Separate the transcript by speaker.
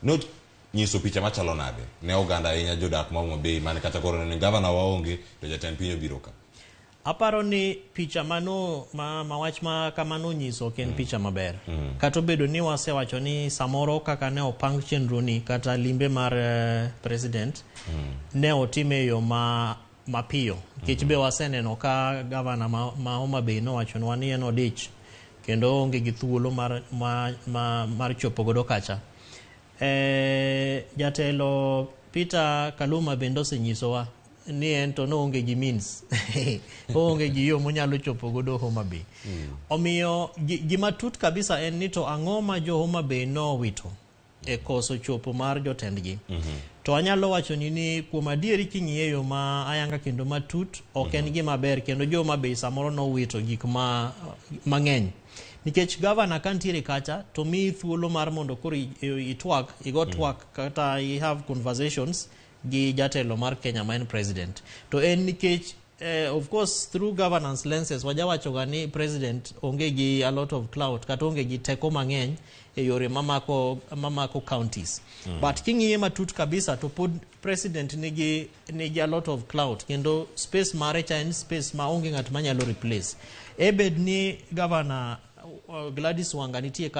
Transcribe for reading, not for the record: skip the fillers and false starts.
Speaker 1: Nonyiso picha machalo nade ne oganda, ahinya jodak ma Homa Bay mane kata koro neno ni gavana waonge to jatend piny obiro ka?
Speaker 2: Aparo ni picha mano ma wach ma kamano nyiso ok en picha maber. Kata obedo ni wasewacho ni samoro kaka ne opang chenro ni kata limbe mar president ne otime e yo ma mapiyo, nikech be waseneno ka gavana ma Homa Bay nowachonwa ni en odich kendo onge gi thuolo mar chopo godo kacha. Jatelo Peter Kaluma bende osenyisowa ni en to noonge gi means, oonge gi yo monyalo chopo godo Homa Bay. Omiyo gima tut kabisa en ni to ang'o ma jo Homa Bay nowito e koso chopo mar jotendgi? To anyalo wacho ni kuom adieri, king'iye yo ma ayanga kendo matut, ok en gima ber, kendo jo Homa Bay samoro nowito gik ma mang'eny, nikech gavana ka ntiere kacha to miyi thuolo mar mondo koro itwak, igo twak kata i have conversations gi jatelo mar Kenya ma en president. To en nikech of course through governance lenses wajawachoga ni president onge gi a lot of clout kata onge gi teko mang'eny e yore mamako counties. But king'iye matut kabisa to pod president nigi a lot of clout, kendo space mare cha en space ma onge ng'at manyalo replace. Ebed ni governor Gladys Wanga nitie ka